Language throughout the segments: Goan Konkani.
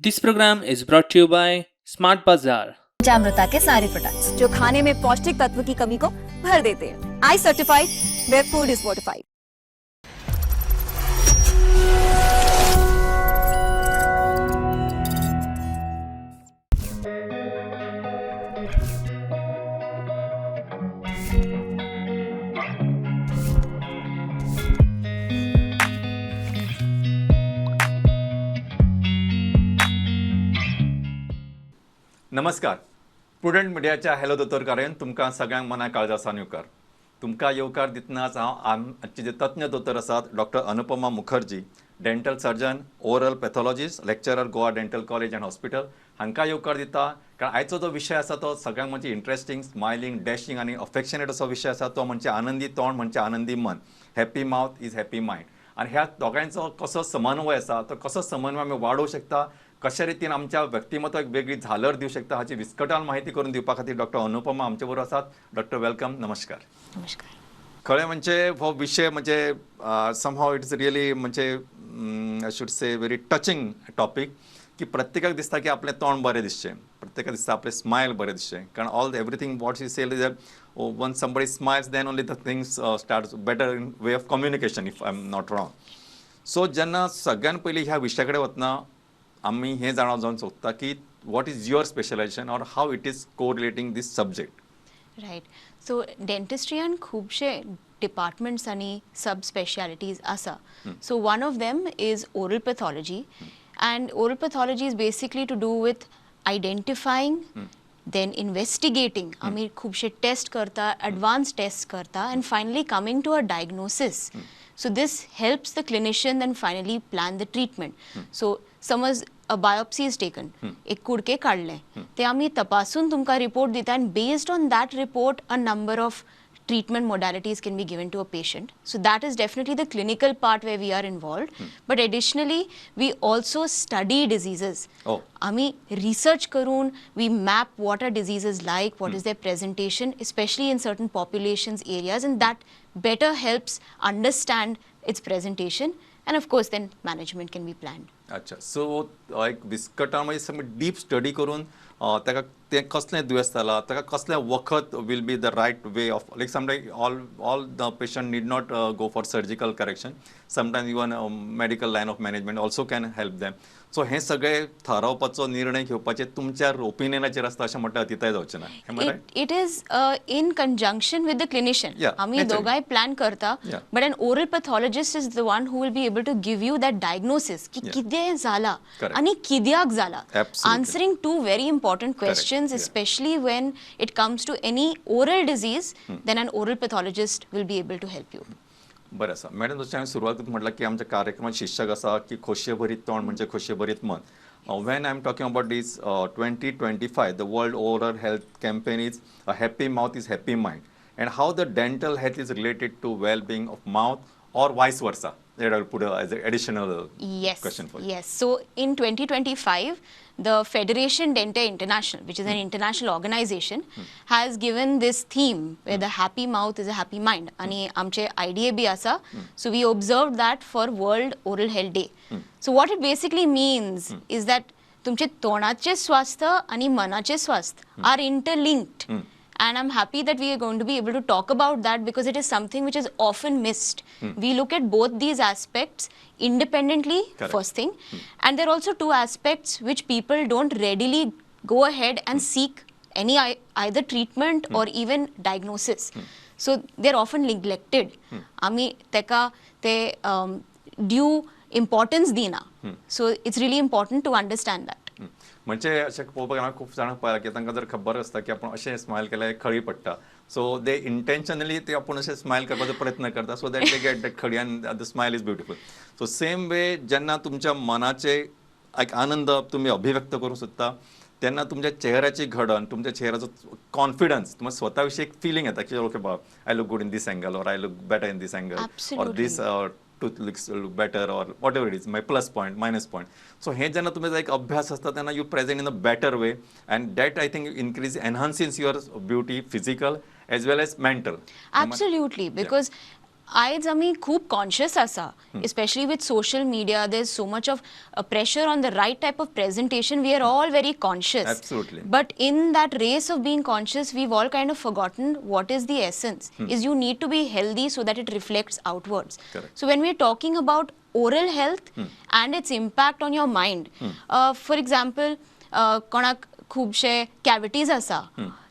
This program is brought to you by Smart Bazaar. Panchamrita K सारे प्रोडक्ट्स जो खाने में पौष्टिक तत्व की कमी को भर देते हैं। I certified where food is fortified. नमस्कार. प्रुडंट मिडियाच्या हॅलो दोतोर कार्यान तुमकां सगळ्यांक मना काळजा सावन येवकार. तुमकां येवकार दितनाच हांव आमचे जे तज्ञ दोतोर आसात doctor Anupama Mukherjee, dental surgeon, oral pathologist, lecturer, Goa dental college and hospital हांकां येवकार दिता. कारण आयचो जो विशय आसा तो सगळ्यांक म्हणजे इंट्रस्टींग, स्मायलींग, डॅशींग आनी अफेक्शनेट असो विशय आसा. तो म्हणजे आनंदी तोंड म्हणजे आनंदी मन. Happy mouth is happy mind. आनी ह्या दोगांयचो कसो समन्वय आसा, तो कसो समन्वय आमी वाडोवंक शकता, कशा रितीन आमच्या व्यक्तिमत्वाक वेगळी झालर दिवं शकता, हाची विस्कटावन माहिती करून दिवपा खातीर डॉक्टर अनुपमा आमचे बरोबर आसात. डॉक्टर, welcome, नमस्कार. नमस्कार. खरें म्हणजे हो विशय म्हणजे समहाव it's really म्हणजे I should say very touching topic की प्रत्येकाक दिसता की आपलें तोंड बरें दिसचें, प्रत्येकाक दिसता आपलें स्मायल बरें दिसचें. कारण all everything what you say is once somebody smiles then only the things start better in way of communication, if I am not wrong. So जेन्ना सगळ्यान पयलीं ह्या विशया कडेन वतना आमी हें जाणा जावन सोदता की what is your specialization or how it is correlating this subject. Right. So डेंटिस्ट्रियान खुबशे डिपार्टमेंट्स आनी सब स्पेशालिटीज आसा. So one of them is oral pathology, and oral pathology is basically to do with identifying, then investigating. आमी खुबशे टेस्ट करता, एडवान्स टेस्ट करता, and finally coming to a diagnosis. So this helps the clinician then finally plan the treatment. So समज a biopsy is taken, एक कुडके काडले, ते आमी तपासून तुमकां रिपोर्ट दिता, and based on that report a number of treatment modalities can be given to a patient. So that is definitely the clinical part where we are involved. But additionally, we also study diseases. Oh. आमी research करून we map what are diseases like, what is their presentation, especially in certain populations areas, and that better helps understand its presentation, and of course then management can be planned. अच्छा. सो एक विस्कटान म्हणजे समज डीप स्टडी करून ताका तें कसलें दुयेंस जाला, ताका कसलें वखद will be the right way of, like sometime all the patient need not go for surgical correction, sometime even medical line of management also can help them. So हें सगळें थारावपाचो निर्णय घेवपाचें तुमच्या ओपिनियनाचेर आसता अशें म्हणटा अतिताय जावचें ना. Am I right? It is in conjunction with the clinician. आमी दोगांय प्लॅन करता, but an oral pathologist is the one who will be able to give you that diagnosis की कितें जाला आनी कित्याक जाला. Answering two very important questions, especially when it comes to any oral disease, then an oral pathologist will be able to help you. बरें आसा मॅडम. जशें हांवें सुरवातीक म्हटलां की आमच्या कार्यक्रमात शीर्षक आसा की खोशयेभरीत तोंड म्हणजे खोशयेभरीत मन. When I am talking about this 2025, the world oral health campaign is a happy mouth is happy mind, and how the dental health is related to well being of mouth or vice versa. That I will put as an additional question for you. Yes. So in 2025, the Federation Dentaire International, which is an international organization, has given this theme where the happy mouth is a happy mind. आणि आमचे IDA B आसा. So we observed that for World Oral Health Day. So what it basically means is that तुमचे तोंडाचे स्वास्थ्य आणि मनाचे स्वास्थ्य are interlinked. And I'm happy that we are going to be able to talk about that because it is something which is often missed. We look at both these aspects independently, first thing. And there are also two aspects which people don't readily go ahead and seek any either treatment or even diagnosis. So they're often neglected. आमी तेका ते due importance दिना. So it's really important to understand that. म्हणजे अशें पळोवपाक गेल्यार खूब जाणांक पळयलां की तांकां जर खबर आसता की आपूण अशें स्मायल केल्यार खळी पडटा, सो दे इंटेन्शनली ते आपूण अशें स्मायल करपाचो प्रयत्न करता so that they get that खळी आनी the smile is beautiful. So same way जेन्ना तुमच्या मनाचे एक आनंद तुमी अभिव्यक्त करूंक सोदता तेन्ना तुमच्या चेहऱ्याची घडण, तुमच्या चेहऱ्याचो कॉन्फिडन्स, तुमकां स्वता विशीं एक फिलींग येता की ओके बाबा I look good in this angle or I look better in this angle or this tooth looks look better or whatever it is, my plus point, minus point. So हे जेन्ना तुमचो एक अभ्यास आसता तेन्ना you present in a better way, and that I think increase enhances your beauty physical as well as mental. Absolutely, because आयज आमी खूब कॉन्शियस आसा, especially with social media. There is so much of pressure on the right type of presentation. We are all very conscious. Absolutely. But in that race of being conscious, we've all kind of forgotten what is the essence, is you need to be healthy so that it reflects outwards. Correct. So when we're talking about oral health and its impact on your mind, for example, कोणाक खुबशे कॅविटीज आसा,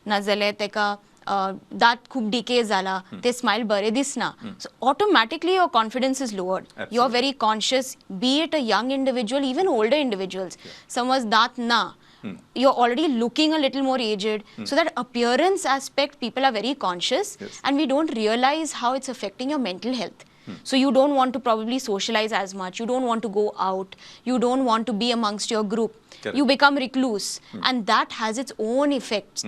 नाजाल्यार तेका दांत खूब डिके जाला, ते स्मायल बरें दिसना, so automatically your confidence is lowered. You are very conscious, be it a young individual, even older individuals. समज दांत ना, you're already looking a little more aged. So that appearance aspect, people are very conscious, and we don't realize how it's affecting your mental health. So you don't want to probably socialize as much. You don't want to go out. You don't want to be amongst your group. Correct. You become recluse, and that has its own effects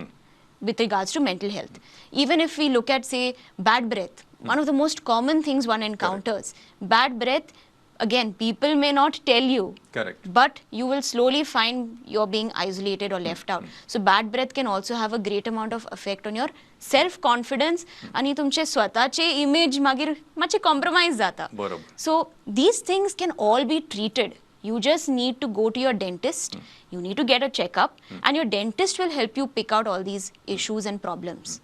with regards to mental health. Even if we look at, say, bad breath, one of the most common things one encounters, bad breath, again, people may not tell you, Correct. But you will slowly find you're being isolated or left out. So bad breath can also have a great amount of effect on your self confidence आणि तुमचे स्वतःचे इमेज मागीर मातशे कॉम्प्रोमायज जाता. बरोबर. So these things can all be treated. You just need to go to your dentist, you need to get a checkup, and your dentist will help you pick out all these issues and problems.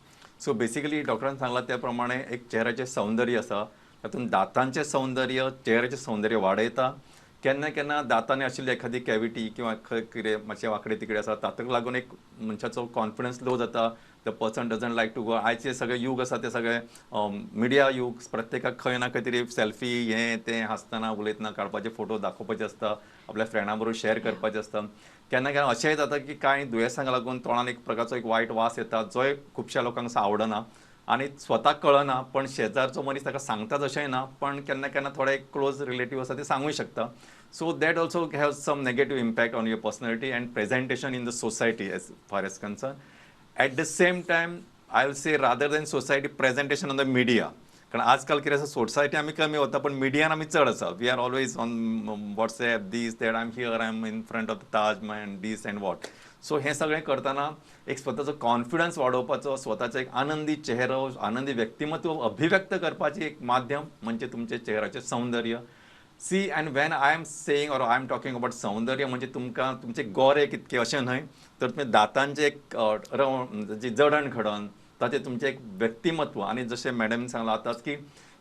So basically डॉक्टरान सांगलां त्या प्रमाणे एक चेहऱ्याचें सौंदर्य आसा, तातूंत दातांचें सौंदर्य चेहऱ्याचें सौंदर्य वाडयता. केन्ना केन्ना दातांनी आशिल्ली एखादी कॅविटी किंवा खंय कितें मातशें वांकडे तिकडे आसा, तातूंक लागून एक मनशाचो कॉन्फिडन्स लो जाता. The person doesn't like to go. आयचे सगळे यूग आसा ते सगळे मिडिया यूग. प्रत्येकाक खंय ना खंय तरी सेल्फी हें तें हांसतना उलयतना काडपाचे, फोटो दाखोवपाचे आसता, आपल्या फ्रेंडां बरोबर शेअर करपाचे आसता. केन्ना केन्ना अशेंय जाता की कांय दुयेंसांक लागून तोंडान एक प्रकारचो एक वायट वास येता, जोय खुबश्या लोकांक असो आवडना आनी स्वताक कळना, पण शेजारचो मनीस ताका सांगताच अशेंय ना, पण केन्ना केन्ना थोडे क्लोज रिलेटीव आसा ते सांगूय शकता. So that also have some negative impact on your personality and presentation in the society as far as concern. At the same time, I will say, rather than society, presentation on the media, कारण आजकाल कितें आसा, सोसायटी आमी कमी वता पण मिडियान आमी चड आसा. We are always on WhatsApp, this, that, I am here, I am in front of the Taj and this and what. So हें सगळें करतना एक स्वताचो कॉन्फिडन्स वाडोवपाचो, स्वताचो एक आनंदी चेहरो, आनंदी व्यक्तिमत्व अभिव्यक्त करपाचें एक माध्यम म्हणजे तुमचे चेहऱ्याचें सौंदर्य. See, and when I am saying or I am talking about सौंदर्य, म्हणजे तुमकां तुमचे गोरे कितके अशें न्हय, तर तुमी दातांचें एक रवण जी जडण घडण, ताचें तुमचें एक व्यक्तिमत्व. आनी जशें मॅडम सांगलां आतांच की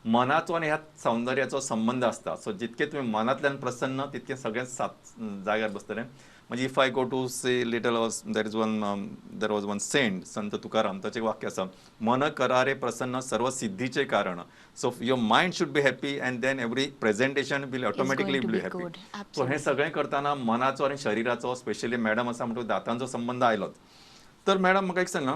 मनाचो आनी ह्या सौंदर्याचो संबंद आसता. सो जितके तुमी मनांतल्यान प्रसन्न, तितकें सगळें सात जाग्यार बसतलें. म्हणजे if I go to say little, there was one saint, Sant Tukaram, ताचें एक वाक्य आसा, मन करारे प्रसन्न सर्व सिद्धीचे कारण. So your mind should be happy and then every presentation will automatically to be be happy. Good. So हें सगळें करतना मनाचो आनी शरिराचो, स्पेशली मॅडम आसा म्हणटकूच दातांचो संबंद आयलोच. तर मॅडम, म्हाका एक सांगा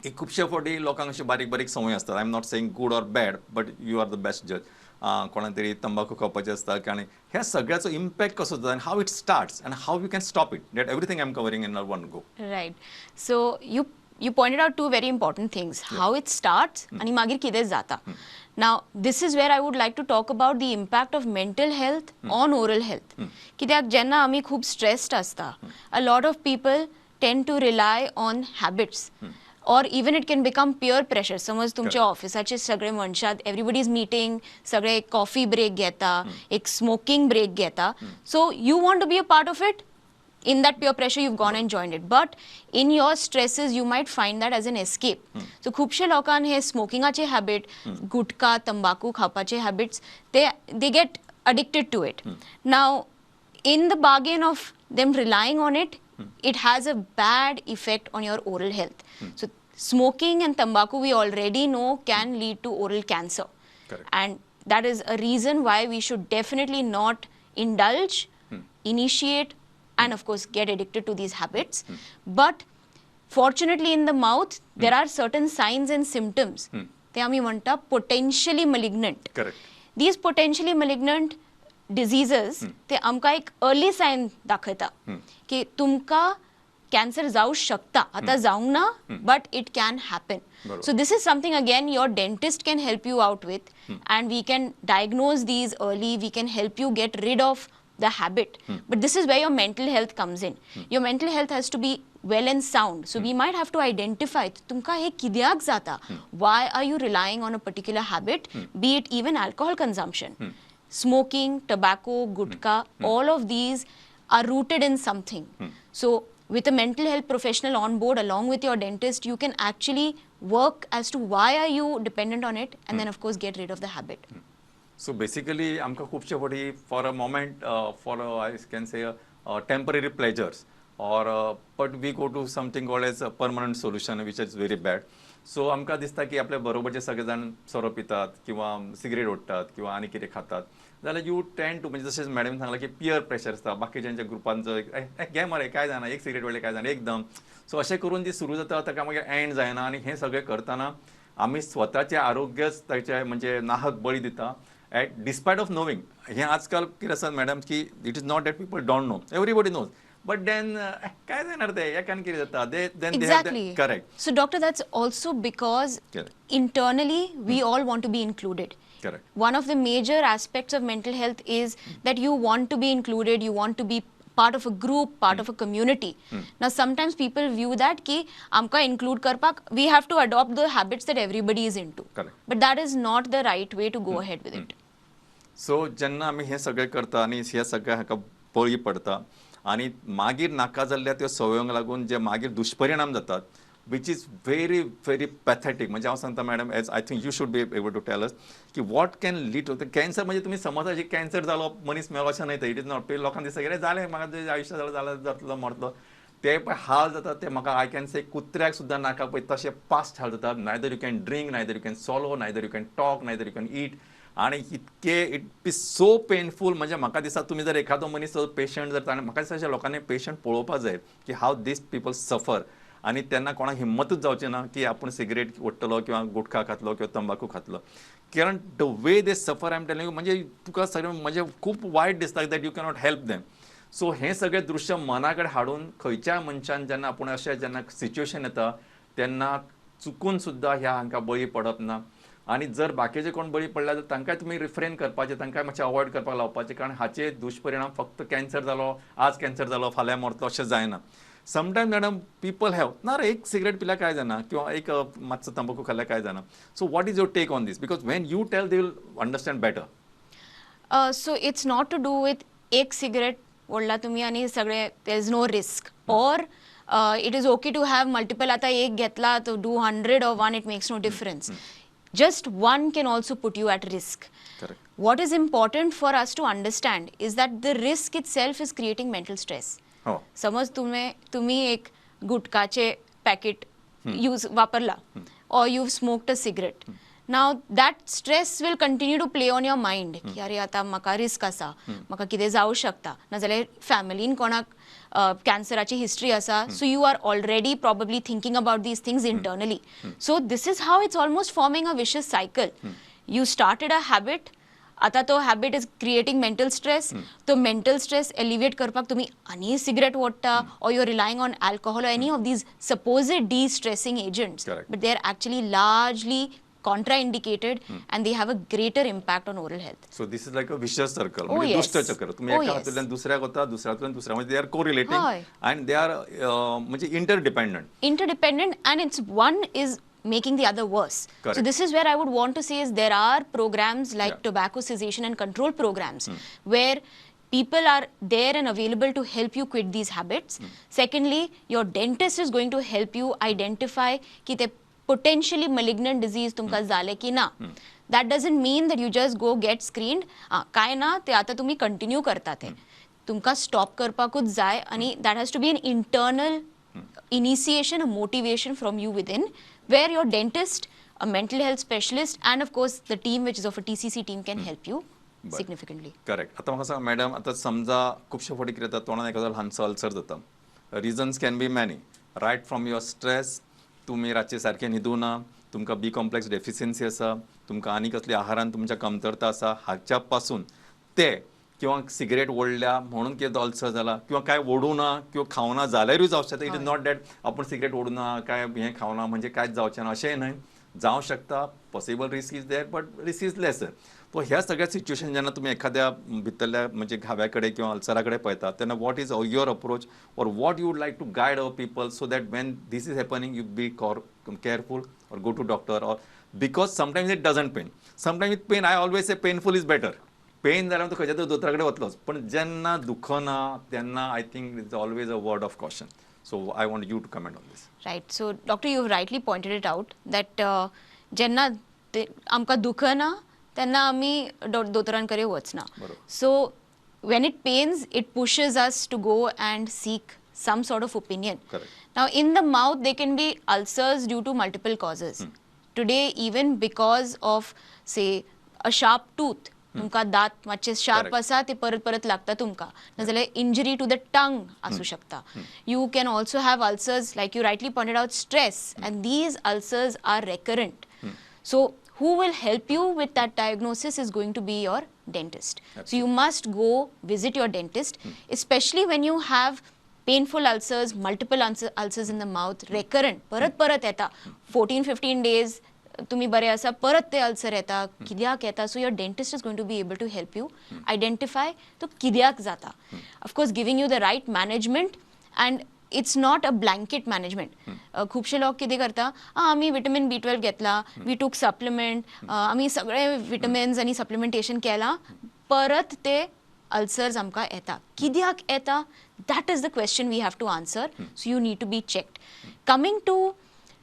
की खुबशे फावटी लोकांक अशी बारीक बारीक संवय आसतात. I am not saying good or bad, but you are the best judge. कोणाक तरी तंबाखू खावपाची आसता आनी ह्या सगळ्याचो इम्पॅक्ट कसो जाता आनी how it starts and how you can stop it, that everything I am covering in one go. Right. So you pointed out two very important things: how it starts आणि मागीर कितें जाता. Now this is where I would like to talk about the impact of mental health on oral health. कित्याक जेन्ना आमी खूब स्ट्रेस्ड आसता, a lot of people tend to rely on habits, or even it can become peer pressure. समज तुमच्या ऑफिसाचे सगळे मनशां, everybody is meeting, सगळे एक कॉफी ब्रेक घेता, एक स्मोकिंग ब्रेक घेता, so you want to be a part of it. In that peer pressure, you've gone and joined it, but in your stresses, you might find that as an escape. So खुबशे लोकांक हे स्मोकिंगाचे हॅबिट, गुटखा तंबाकू खावपाचे habits, they get addicted to it. Now, in the bargain of them relying on it, it has a bad effect on your oral health. So smoking and tambaku, we already know, can lead to oral cancer. Correct. And that is a reason why we should definitely not indulge, initiate, and of course get addicted to these habits. But fortunately, in the mouth, there are certain signs and symptoms. ते आमी म्हणटा potentially malignant. Correct. These potentially malignant diseases, ते आमकां एक अर्ली सायन दाखयता की तुमकां कॅन्सर जावं शकता. आतां जावंक ना, but it can happen. बरोबर. So this is something, again, your dentist can help you out with, and we can diagnose these early. We can help you get rid of the habit. But this is where your mental health comes in. Your mental health has to be well and sound. So we might have to identify तुमकां हे कित्याक जाता, why are you relying on a particular habit, be it even alcohol consumption, smoking, tobacco, gutka, all of these are rooted in something. So with a mental health professional on board along with your dentist, you can actually work as to why are you dependent on it, and then of course get rid of the habit. So basically आमकां खुबशे फावटी for a moment, for I can say temporary pleasures, or but we go to something called as a permanent solution, which is very bad. So आमकां दिसता की आपल्या बरोबरचे सगळे जाण सोरो पितात किंवा सिगरेट ओडटात किंवा आनी कितें खातात जाल्यार you टेंड टू, म्हणजे जशें मॅडम सांगलां की पियर प्रेशर आसता बाकीच्यांच्या ग्रुपांचो, घे मरे काय जाणा, एक सिगरेट ओडले काय जाणा एकदम. सो अशें करून ती सुरू जाता, ताका मागीर एंड जायना आनी हें सगळें करतना आमी स्वताचें आरोग्यच ताचें म्हणजे नाहक बळी दिता एट डिस्पायट ऑफ नोविंग. हें आजकाल कितें आसा मॅडम की it is not that people don't know, everybody knows, but then काय जाणार ते एकान कितें जाता then Exactly. Correct. So doctor, that's also because Correct. Internally we all want to be included. Correct. One of the major aspects of mental health is that you want to be included, you want to be part of a group, part of a community. Now sometimes people view that ki amka include karpak, we have to adopt the habits that everybody is into. Correct. But that is not the right way to go ahead with it. So जेन्ना आमी हें सगळें करता आनी ह्या सगळ्या हाका बळी पडता आनी मागीर नाका जाल्ल्या त्या संवयांक लागून जे मागीर दुश्परिणाम जातात, which is very very pathetic. म्हणजे हांव सांगता madam, as I think you should be able to tell us की what can lead to cancer. म्हणजे तुमी समजा की कॅन्सर जालो मनीस मेलो अशें न्हय, it is not. पयलीं लोकांक दिसता कितें जालें म्हाका आयुश्य जालें जालें जातलो मरतलो, ते पळय हाल जाता ते म्हाका I can say कुत्र्याक सुद्दां नाका पळय तशें पास्ट हाल जाता. Neither you can drink, neither you can swallow, neither you can talk, neither you can eat, आनी इतके it be so painful. म्हणजे म्हाका दिसता तुमी जर एखादो मनीस पेशंट जर ताणें, म्हाका दिसता अशें लोकांनी पेशंट पळोवपा जाय की हाव दीस पिपल सफर, आनी तेन्ना कोणाक हिम्मतूच जावची ना की आपूण सिगरेट ओडटलो किंवा गुटखा खातलो किंवा तंबाकू खातलो, कारण the way they suffer I am telling you, म्हणजे तुका सगळें म्हणजे खूब वायट दिसता that you cannot help them. So हें सगळें दृश्य मना कडेन हाडून खंयच्याय मनशान जेन्ना आपूण अशें जेन्ना सिच्युएशन येता तेन्ना चुकून सुद्दां ह्या हांकां बळी पडप ना. आनी जर बाकीचे कोण बळी पडल्या जाल्यार तांकांय तुमी रिफ्रेन करपाचें, तांकांय मातशें अवॉयड करपाक लावपाचें, कारण हाचे दुश्परिणाम फक्त कॅन्सर जालो आज कॅन्सर जालो फाल्यां मरतलो अशें जायना. Sometime madam people have ना रे एक सिगरेट पिल्यार काय जायना किंवा एक मातसो तंबाकू खाल्यार काय जायना. So what is your take on this, because when you tell they will understand better. So it's not to do with एक सिगरेट ओडला तुम्ही आणि सगळे, there is no risk, or it is okay to have multiple. आता एक घेतला तर do 100 or 1, it makes no difference. Just one can also put you at risk. Correct. What is important for us to understand is that the risk itself is creating mental stress. हो. समज तुम्ही एक गुटखाचे पॅकेट यूज वापरला, or you've smoked a cigarette. Now that stress will continue to play on your mind की अरे आता म्हाका रिस्क आसा, म्हाका कितें जावं शकता, नाजाल्यार फॅमिलीन कोणाक कॅन्सराची हिस्ट्री आसा, so you are already probably thinking about these things internally. So this is how it's almost forming a vicious cycle. You started a habit, आता तो habit is creating mental stress, तो मेंटल स्ट्रेस एलिवेट करपाक तुमी आनी सिगरेट ओडटा, or you are relying on alcohol or any of these supposed de-stressing agents. Correct. But they are actually largely contraindicated and they have a greater impact on oral health. So this is like a vicious circle. Oh, म्हणजे yes. दुष्ट चक्र. तुम्ही Oh, एका yes. हातांतल्यान दुसऱ्याक वता, दुसऱ्यांतल्यान दुसऱ्या, म्हणजे they are correlating हय. and they are म्हणजे interdependent. Interdependent, and it's one is making the other worse. Correct. So this is where I would want to say is there are programs like Yeah. tobacco cessation and control programs where people are there and available to help you quit these habits. Secondly, your dentist is going to help you identify ki te potentially malignant disease तुमका जाले की ना. That doesn't mean that you just go get screened. काय ना ते आता तुम्ही कंटिन्यू करता, ते तुमका स्टॉप करपाकूच जाय, आणि that has to be an internal initiation, a motivation from you within, where your dentist, a mental health specialist, and of course the team which is of a TCC team can help you significantly. Correct. आता म्हाका सांग मॅडम, आता समजा खुबशे फावटी कितें जाता, तोंडान एखादो ल्हानसो अल्सर जाता, reasons can be many, right from your stress, तुमी रातचे सारकें न्हिदूं ना, तुमकां बी कॉम्प्लेक्स डेफिशियन्सी आसा, तुमकां आनी कसली आहारान तुमच्या कमतरता आसा, हाच्या पासून ते किंवा सिगरेट ओडल्या म्हणून कितें अल्सर जाला, किंवा काय ओडूं ना किंवा खावना जाल्यारूय जावं शकता. It is not that आपूण सिगरेट ओडूं ना काय हें खावना म्हणजे कांयच जावचें ना अशेंय न्हय, जावं शकता, possible risk is there but risk is lesser. तो ह्या सगळ्या सिच्युएशन जेन्ना तुमी एखाद्या भितरल्या म्हणजे घाव्या कडेन किंवा अल्सरा कडेन पळयता तेन्ना what is your approach or what you would like to guide our people so that when this is happening you be careful or go to doctor or because sometimes it doesn't pain, sometimes it pain. I always say painful is better. Pain जाल्यार तूं खंयच्या तरी दोतोरा कडेन वतलोच, पण जेन्ना दुखना तेन्ना I think it's always a word of caution. So I want you to comment on this. Right. So doctor, you rightly pointed it out that जेन्ना ते आमकां दुखना तेन्ना आमी दोतोरां कडेन वचना. बरोबर. So when it pains, it pushes us to go and seek some sort of opinion. Correct. Now in the mouth there can be ulcers due to multiple causes. Today even because of say a sharp tooth, तुमकां दांत मातशे शार्प Correct. आसा ते परत परत लागता तुमकां, नाजाल्यार इंजरी टू the टंग आसूं शकता. You can also have ulcers like you rightly pointed out, stress, and these ulcers are recurrent. So who will help you with that diagnosis is going to be your dentist. So you must go visit your dentist, especially when you have painful ulcers, multiple ulcers in the mouth, recurrent, परत परत येता, 14-15 days तुम्ही बरे आसा, परत ते अल्सर येता, कित्याक येता. So your dentist is going to be able to help you identify तो कित्याक जाता. Of course giving you the right management, and it's not a blanket management. खुबशे लोक कितें करता, आमी विटमीन B12 घेतला, we took supplement, आमी सगळे विटमिन्स आनी सप्लिमेंटेशन केलां, परत ते अल्सर्स आमकां येता. कित्याक येता, that is the question we have to answer. So you need to be checked. Coming to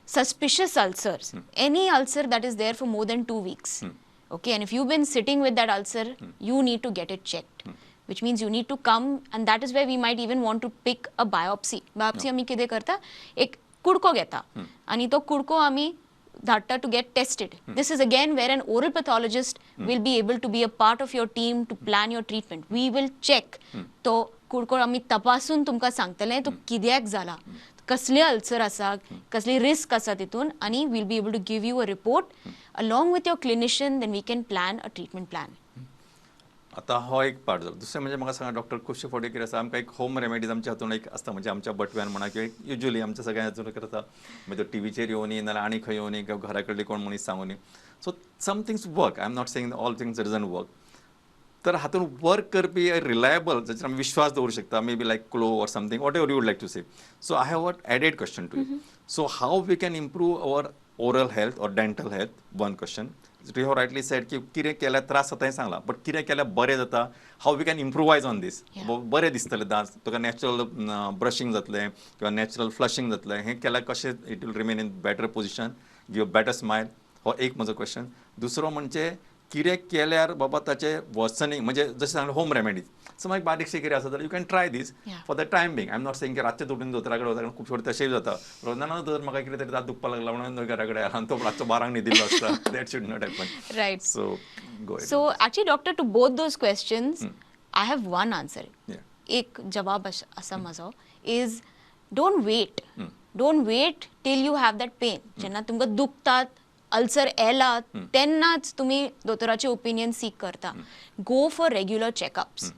suspicious ulcers, any ulcer that is there for more than 2 weeks, okay, and if you've been sitting with that ulcer, you need to get it checked, which means you need to come, and that is where we might even want to pick a biopsy. Biopsy आमी कितें करता, एक कुडको घेता आनी तो कुडको आमी धाडटा to get tested. This is again where an oral pathologist will be able to be a part of your team to plan your treatment. We will check तो कुडको आमी तपासून तुमकां सांगतले तो कित्याक जाला, कसले अल्सर आसा, कसली रिस्क आसा तितून, आनी we'll be able to give you a report along with your clinician, then we can plan a treatment plan. आतां हो एक पार्ट जालो. दुसरें म्हणजे म्हाका सांगा डॉक्टर, खुबशे फावटी कितें आसा, आमकां एक होम रेमेडीज आमच्या हातून एक आसता, म्हणजे आमच्या बटव्यान म्हणा किंवा युजली आमच्या सगळ्या हातून कितें आसता, म्हणजे तो टिवीचेर येवनी नाल्यार आनी खंय येवनी किंवा घरा कडली कोण मनीस सांगूनी. So some things work, I am not saying all things doesn't work. तर हातून वर्क करपी रिलायबल जाचेर आमी विश्वास दवरूं शकता, maybe like clove or something, whatever you would like to say. So I have a added question to you. So how we can improve our oral health or dental health, one question. You have rightly said की कितें केल्यार त्रास जाता हें सांगलां, बट कितें केल्यार बरें जाता, how we can improvise on this, बरें दिसतलें दांत तुका, नॅचरल ब्रशींग जातलें किंवा नॅचरल फ्लशिंग जातलें, हें केल्यार कशें it will remain in better position, give better smile. हो एक म्हजो क्वेश्चन. दुसरो म्हणजे कितें केल्यार बाबा ताचें वर्सनींग, म्हणजे जशें सांगलें होम रेमेडीज, समज एक बारीकशें कितें आसा जाल्यार you can try this for the time being. I am not saying की रातचें उठून दोतोरा कडेन वता, कारण खूब फावटी तशेंय जाता, ना तर म्हाका कितें तरी दांत दुखपाक लागला म्हणून घरा कडेन आयला आनी तो रातचो 12 न्हिदिल्लो आसता. That should not happen. Right. So go ahead. So actually doctor, to both those questions I have one answer. एक जवाब आसा म्हजो is don't wait. Don't wait till you have that pain. जेन्ना तुमकां दुखतात, अल्सर येला, तेन्नाच तुमी दोतोराचे ओपिनियन सीक करता. Go for regular checkups.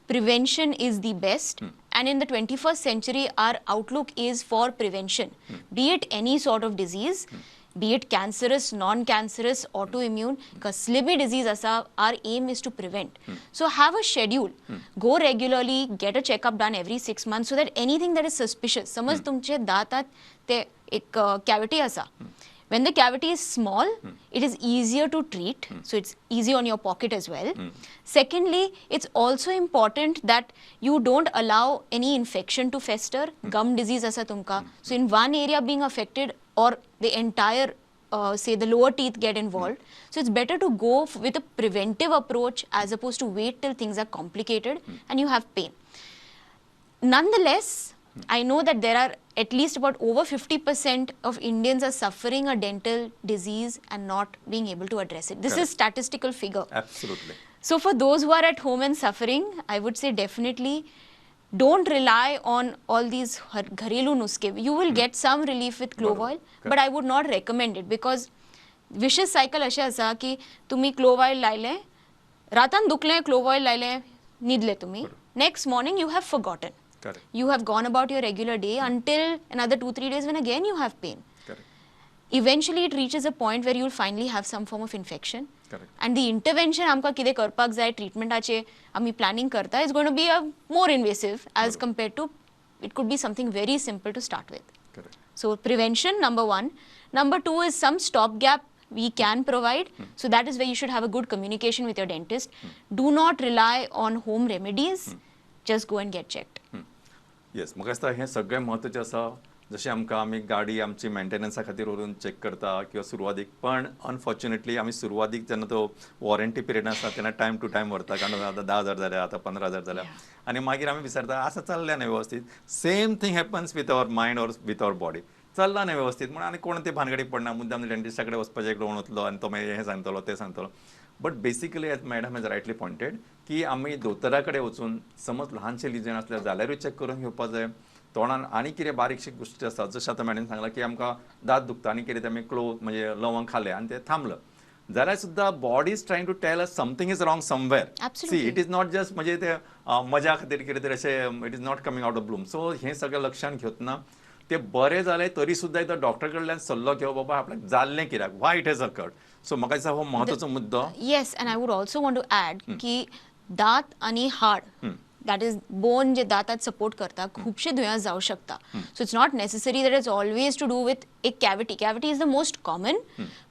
Prevention is the best, and in the 21st century our outlook is for prevention, be it any sort of disease, be it cancerous, non cancerous, autoimmune, कसले बी डिजीज आसा, our aim is to prevent. So have a schedule, go regularly, get a checkup done every 6 months, so that anything that is suspicious, समज तुमचे दांतात ते एक कॅविटी आसा, when the cavity is small, it is easier to treat, so it's easy on your pocket as well. Secondly, it's also important that you don't allow any infection to fester. Gum disease asa tumka. So in one area being affected or the entire, say the lower teeth get involved. So it's better to go with a preventive approach as opposed to wait till things are complicated and you have pain. Nonetheless, I know that there are at least about over 50% of Indians are suffering a dental disease and not being able to address it. This Correct. Is statistical figure. Absolutely. So for those who are at home and suffering, I would say definitely don't rely on all these gharelu nuske. You will get some relief with clove बरोबर. oil, but I would not recommend it because vicious cycle अशें आसा की तुमी clove oil लायलें, रातान दुखलें, clove oil लायलें, न्हिदले तुमी, next morning you have forgotten. Correct. You have gone about your regular day until another 2-3 days when again you have pain. Correct. Eventually it reaches a point where you'll finally have some form of infection. Correct. Correct. And the intervention आमकां कितें करपाक जाय ट्रिटमेंटाचे आमी प्लॅनिंग करता is going to be a more invasive as compared to it could be something very simple to start with. Correct. So prevention, number one. Number two is some stopgap we can provide. So that is where you should have a good communication with your dentist. Do not rely on home remedies. Just go and get checked. Yes, म्हाका दिसता हें सगळें म्हत्वाचें आसा. जशें आमकां आमी गाडी आमची मेंटेनन्सा खातीर व्हरून चॅक करता किंवा सुरवातीक, पण अनफॉर्च्युनेटली आमी सुरवातीक जेन्ना तो वॉरंटी पिरियड आसता तेन्ना टायम टू टायम व्हरता, कारण आतां 10,000 जाल्या, आतां 15,000 जाल्या आनी मागीर आमी विसरता आसा चल्लें न्ही वेवस्थीत. Same thing happens with our mind or with our body. चल्ला न्ही वेवस्थीत म्हणून आनी कोण ते भानगडीक पडना, मुद्दाम डेंटिस्टा कडेन वचपाचें, कोण वतलो आनी तो मागीर हें सांगतलो तें सांगतलो. But basically as madam has rightly pointed की आमी दोतोरा कडेन वचून समज ल्हानशें लिजन आसल्यार जाल्यारूय चॅक करून घेवपा जाय. तोंडान आनी कितें बारीकशी गोश्टी आसतात, जशें आतां मॅडम सांगलां की आमकां दांत दुखता आनी कितें तें आमी क्लोव म्हणजे लवंग खालें आनी तें थांबलं जाल्यार सुद्दां body is trying to tell us something is wrong somewhere. See, it is not just म्हणजे ते मजा खातीर कितें तरी अशें, it is not coming out of bloom. So हें सगळें लक्षांत घेतना ते बरें जालें तरी सुद्दां एकदां डॉक्टर कडल्यान सल्लो घेवप, बाबा आपल्याक जाल्लें कित्याक, why it has occurred. So म्हाका दिसता हो म्हत्वाचो मुद्दो. Yes, and I would also want to add की दांत आनी हाड, that is bone जे दांतात सपोर्ट करता, खुबशे दुयेंस जावं शकता. So it's not necessary that it's always to do with एक cavity. Cavity is the most common,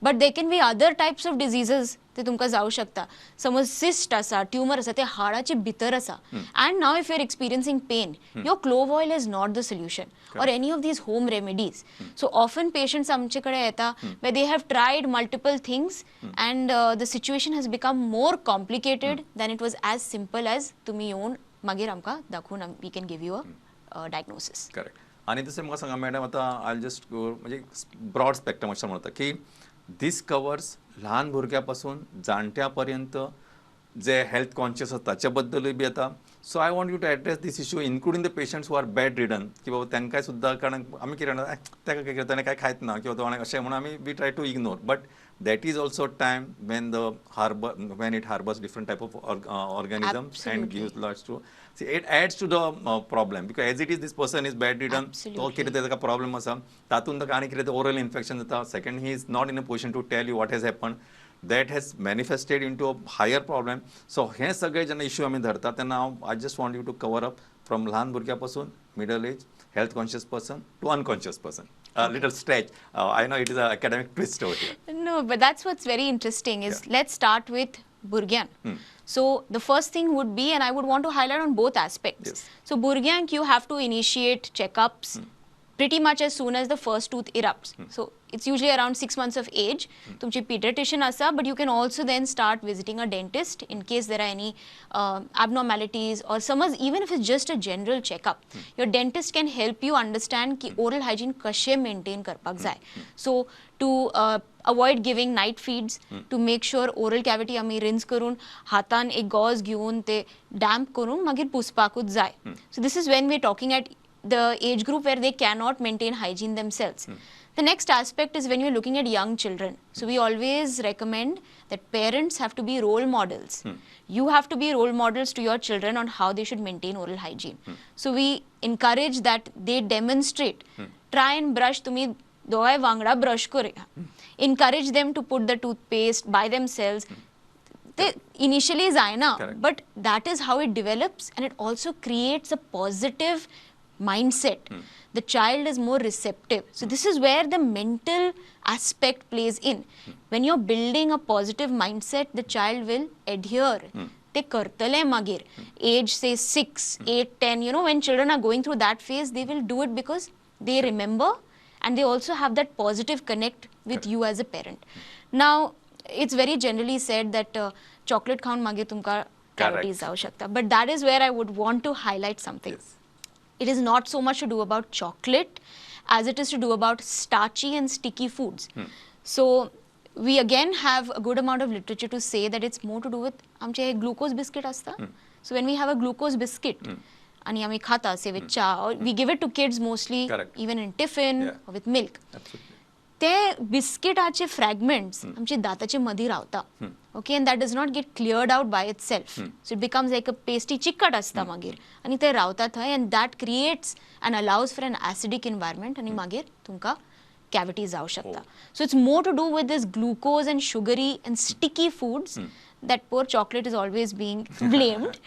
but there can be other types of diseases ते तुमकां जावं शकता. समज सिस्ट आसा, ट्युमर आसा, ते हाडाचे भितर आसा, and now if you are experiencing pain, your clove oil is not the solution or any of these home remedies. So often patients आमचे कडेन येता where they have tried multiple things and the situation has become more complicated than it was as simple as तुमी येवन मागीर आमकां दाखोवन we can give you a diagnosis. Correct. आनी तशें म्हाका सांगा मॅडम, आतां I just म्हणजे ब्रॉड स्पेक्ट्रम अशें म्हणटा की दीस कवर्स ल्हान भुरग्या पासून जाणट्या पर्यंत जे हेल्थ कॉन्शियस आसा ताचे बद्दलूय बी येता. So I want you to address this issue including the patients who are bedridden, की बाबा तांकांय सुद्दां, कारण आमी कितें म्हणटा ताका कितें ताणें कांय खायत ना किंवा तो अशें म्हणून आमी we try to ignore, but that is also time when the harbour when it harbours different type of organisms and gives lots to see, it adds to the problem because as it is this person is bedridden, तो कितें ताका प्रॉब्लम आसा तातूंत ताका आनी कितें ओरल इन्फेक्शन जाता. Second, he is not in a position to tell you what has happen, that has manifested into a higher problem. So हे सगळे जेन्ना इश्यू आमी धरता तेन्ना हांव I just want you to cover up from ल्हान भुरग्या पासून middle age, health conscious person to unconscious person. Little stretch. I know it is an academic twist over here. No, but that's what's very interesting is let's start with भुरग्यां. So the first thing would be, and I would want to highlight on both aspects. Yes. So भुरग्यांक you have to initiate checkups pretty much as soon as the first tooth erupts. So it's usually around 6 months of age. तुमची pediatrician आसा, but you can also then start visiting a dentist in case there are any abnormalities or समज even if it's just a general checkup. Your dentist can help you understand की oral hygiene कशें maintain करपाक जाय. So to avoid giving night feeds, to make sure oral cavity आमी rinse करून हातान एक gauze घेवन ते damp करून मागीर पुसपाकूच जाय. So this is when we're talking at the age group where they cannot maintain hygiene themselves. The next aspect is when you're looking at young children. So we always recommend that parents have to be role models. You have to be role models to your children on how they should maintain oral hygiene. So we encourage that they demonstrate. Try and brush, tumi दोगांय वांगडा brush करया. Encourage them to put the toothpaste by themselves. They initially जायना, but that is how it develops, and it also creates a positive mindset. The child is more receptive. So this is where the mental aspect plays in. When you're building a positive mindset, the child will adhere. ते करतले मागीर. Age say 6, 8, 10, you know, when children are going through that phase, they will do it because they remember and they also have that positive connect with you as a parent. Now, it's very generally said that chocolate खाऊन मागीर तुमकां cavities जावं शकता. But that is where I would want to highlight something. Yes. It is not so much to do about chocolate as it is to do about starchy and sticky foods. So we again have a good amount of literature to say that it's more to do with आमचे glucose biscuit asta. So when we have a glucose biscuit, ani ami khata say with cha, or we give it to kids mostly, even in tiffin or with milk. Absolutely. ते बिस्किटाचे fragments आमचे दाताचे मदीं रावता. Okay, and that does not get cleared out by itself. So it becomes like a pasty चिकट आसता मागीर आनी ते रावता थंय, and that creates and allows for an acidic environment, आनी मागीर तुमकां कॅविटी जावं शकता. So it's more to do with this glucose and sugary and sticky foods that poor chocolate is always being blamed.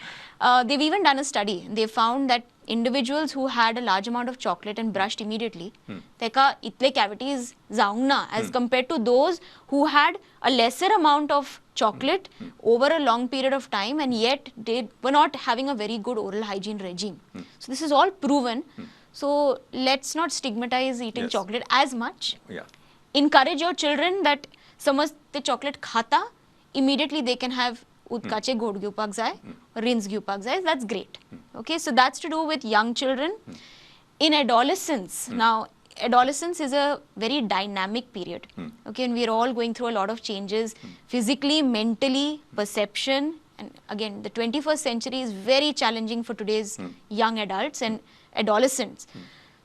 They've even done a study. They found that individuals who had a large amount of chocolate and brushed immediately, तेका इतले cavities जावंक ना as compared to those who had a lesser amount of chocolate over a long period of time and yet they were not having a very good oral hygiene regime. So this is all proven. So let's not stigmatize eating chocolate as much. Encourage your children that समज ते चॉकलेट खाता, immediately they can have उदकाचे घोट घेवपाक जाय, रिन्स घेवपाक जाय, that's great. Okay, so that's to do with young children. In adolescence, now adolescence is a very dynamic period, okay, and we are all going through a lot of changes physically, mentally, perception, and again the 21st century is very challenging for today's young adults and adolescents.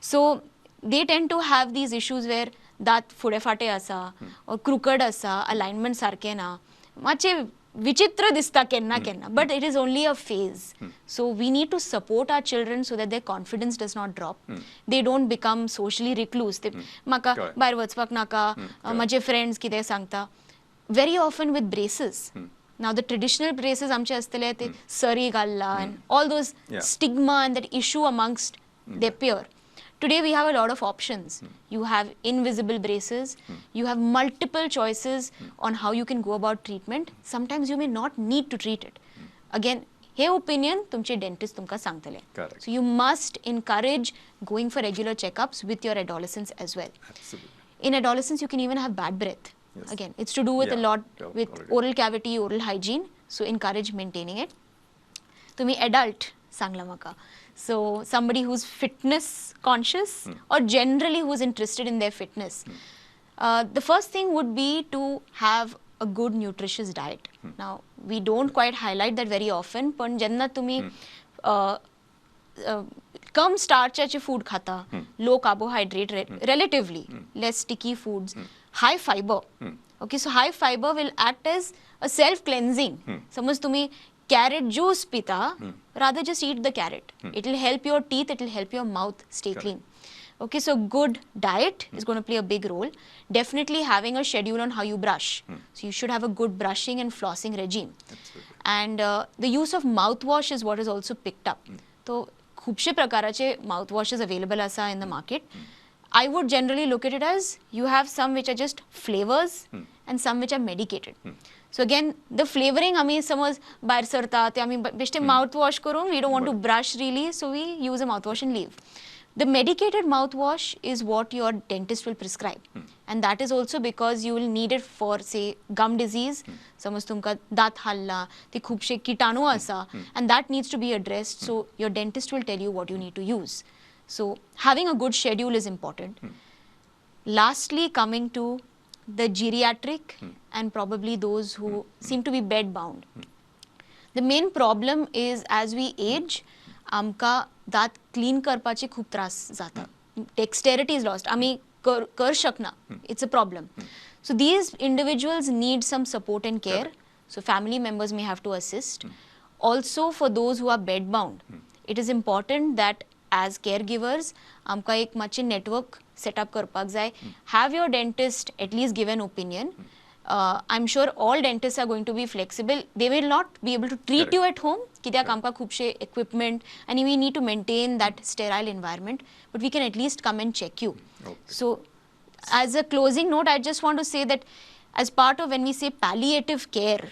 So they tend to have these issues where दांत फुडें फाटे आसा or crooked आसा, alignment सारकें ना, मातशें विचित्र दिसता केन्ना केन्ना, but it is only a phase. So we need to support our children so that their confidence does not drop, they don't become socially recluse. ते म्हाका भायर वचपाक नाका, म्हाजे फ्रेंड्स कितें सांगता. Very often with braces, now the traditional braces आमचे आसतले ते सरी घालला and all those stigma and that issue amongst their peer. Today we have a lot of options. You have invisible braces, you have multiple choices on how you can go about treatment. Sometimes you may not need to treat it. Again, hey opinion तुमचे डेंटिस्ट तुमकां सांगतले. Correct. So you must encourage going for regular checkups with your adolescents as well. Absolutely. In adolescence, you can even have bad breath. Again, it's to do with a lot with already. Oral cavity, oral hygiene. So encourage maintaining it. तुम्ही adult सांगला म्हाका. So somebody who's fitness conscious or generally who's interested in their fitness. The first thing would be to have a good nutritious diet. Now, we don't quite highlight that very often, पण जेन्ना तुम्ही कम स्टार्चाचे फूड खाता, low carbohydrate, relatively less sticky foods, high fiber. Okay, so high fiber will act as a self cleansing. समज तुम्ही कॅरेट ज्यूस पिता, rather just eat the carrot. It will help your teeth, it will help your mouth stay Correct. Clean. Okay, so good diet is going to play a big role. Definitely having a schedule on how you brush. So you should have a good brushing and flossing regime. Absolutely. And the use of mouthwash is what is also picked up. So खुबशे प्रकाराचे mouthwashes available आसा in the market. I would generally look at it as you have some which are just flavors and some which are medicated. So again, the flavoring, आमी समज भायर सरता ते आमी बेश्टे mouthwash करून, we don't want to brush really, so we use a mouthwash and leave. The medicated mouthwash is what your dentist will prescribe. And that is also because you will need it for, say, gum disease. समज तुमकां दांत हाडला, ते खुबशे किटाणू आसा, and that needs to be addressed. So your dentist will tell you what you need to use. So having a good schedule is important. Lastly, coming to the geriatric and probably those who seem to be bed bound. The main problem is as we age, आमकां दांत क्लीन करपाचे खूब त्रास जाता. Dexterity is lost. आमी कर कर शकना. It's a problem. So these individuals need some support and care. So family members may have to assist. Also, for those who are bed bound, it is important that as caregivers आमकां एक मातशें नेटवर्क सेटअप करपाक जाय. Have your dentist at least give an opinion. I am sure all dentist are going to be flexible. They will not be able to treat Correct. You at home, कित्याक आमकां खुबशे equipment आनी we need to maintain that sterile environment, but we can at least come and check you. So as a closing note, I just want to say that as part of when we say palliative care,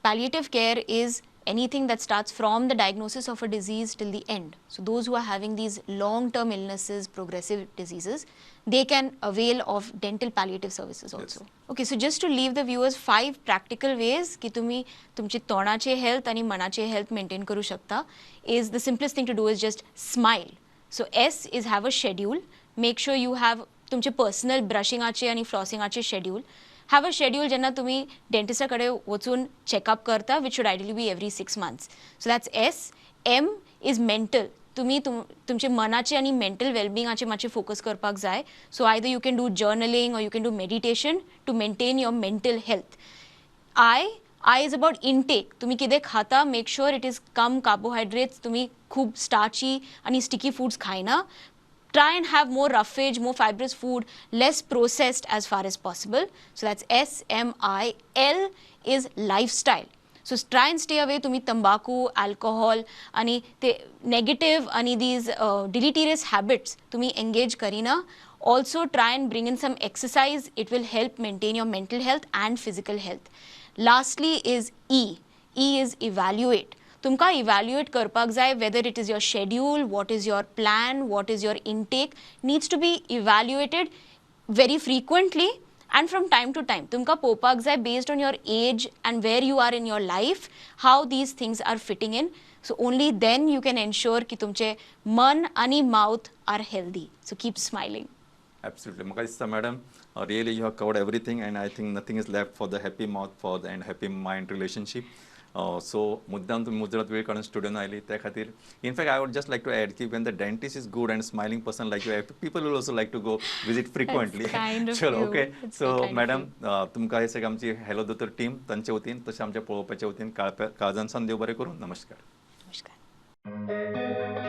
palliative care is anything that starts from the diagnosis of a disease till the end. So those who are having these long-term illnesses, progressive diseases, they can avail of dental palliative services also. Okay, so just to leave the viewers five practical ways की तुम्ही तुमची तोंडाचे हेल्थ आणि मनाचे हेल्थ मेंटेन करू शकता is the simplest thing to do is just smile. So S is have a schedule. Make sure you have तुमचे पर्सनल ब्रशिंगाचे आणि फ्लॉसिंगाचे शेड्यूल. Have a schedule जेन्ना तुमी डेंटिस्टा कडेन वचून चॅकअप करता, which should ideally be every 6 months. So that's S. M is mental. तुमी तुमचे मनाचे आनी मेंटल वेलबिंगाचे मातशें फोकस करपाक जाय. So either you can do journaling or you can do meditation to maintain your mental health. I is about intake. तुम्ही कितें खाता, make sure it is come carbohydrates. तुम्ही खूब स्टार्ची आनी स्टिकी फूड्स खायना. Try and have more roughage, more fibrous food, less processed as far as possible. So that's S M I. L is lifestyle. So try and stay away तुम्ही तंबाखू, अल्कोहोल आणि ते नेगेटिव्ह आणि these डिलिटिरियस हॅबिट्स तुम्ही engage Kareena. Also try and bring in some exercise. It will help maintain your mental health and physical health. Lastly is E. E is evaluate. तुमकां इव्हॅल्युएट करपाक जाय whether it is your schedule, what is your plan, what is your intake needs to be evaluated very frequently and from time to time. तुमकां पळोवपाक जाय based on your age and where you are in your life, how these things are fitting in. So only then you can ensure की तुमचे मन आणि mouth are healthy. So keep smiling. Absolutely. म्हाका दिसता madam, really you have covered everything and I think nothing is left for the happy mouth for the and happy mind relationship. So मुद्दाम तुमी मुजरत वेळ काडून स्टुडियोन आयली त्या खातीर, in fact, I would just like to add की when the dentist is good and smiling person like you, people will also like to go visit frequently. Kind of चलो you. Okay. That's so very kind of. Madam, तुमकां हे सगळें आमची हॅलो दोतोर टीम तांचे वतीन तशें आमच्या पळोवपाच्या वतीन काळजान देव बरें करूं. नमस्कार. नमस्कार.